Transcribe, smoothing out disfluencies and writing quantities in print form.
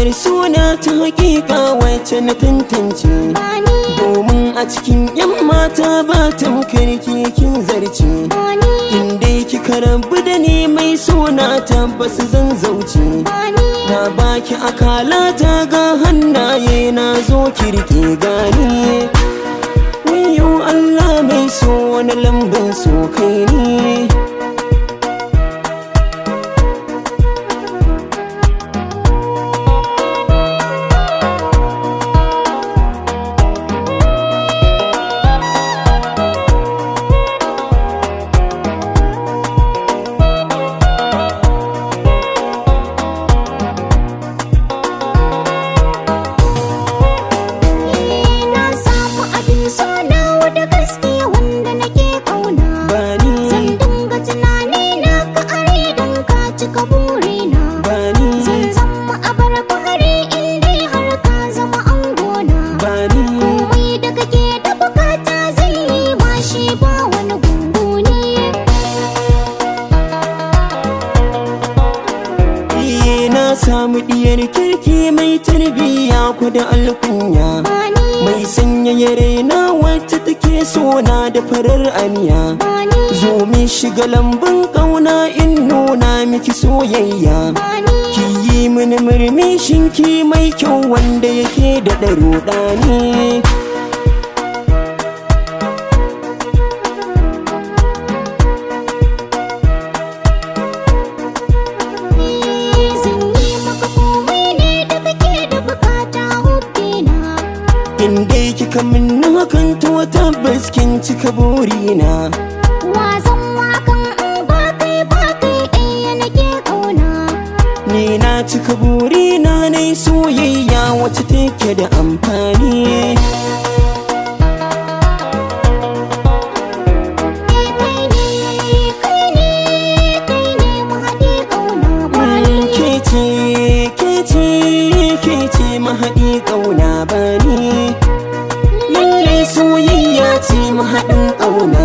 Abar suna ta hakika wacce na tantance. Bani. Domin a cikin 'yan mata ba tamkar kin zarce. Bani. In dai kika rabu da ni, mai suna, tabbas zan zauce. Bani. Na baki akalata, ga hannaye na, zo kirki gani. Wayo Allah, mai so wani lambun so kai ne. Na samu abin so nawa da gaske wanda nake kauna. Bani. Zan dinga tunani na ka are don ka cika burina. Bani. Zan zama abar fahari in dai har ka zama angona. Bani. Komai da kake da bukata zan yi ma shi, ba wani gunguni. Iye, na samu diyar kirki mai tarbiyya ku da alkunya. Bani. Mai sanya raina, wacce take so na da farar aniya. Bani. Zo mi shiga lambun kauna in nuna miki soyayya. Bani. Ki yi mini murmushin ki mai kyau wanda yake da ɗaruɗani. Zan yi maka komai ne da kake da bukata, hubbina. In dai kika min hakan, to tabbas kin cika burina. Wazan wakan in ba kai ba, kai ɗaya nake ƙauna. Ni na cika burina, na soyayya wacce take da amfani. Kai ne, kai ne, kai ne mahaɗi ƙauna, bani. Ke ce, ke ce, ke ce mahaɗi ƙauna, bani. Lallai soyayya ce mahaɗin ƙauna.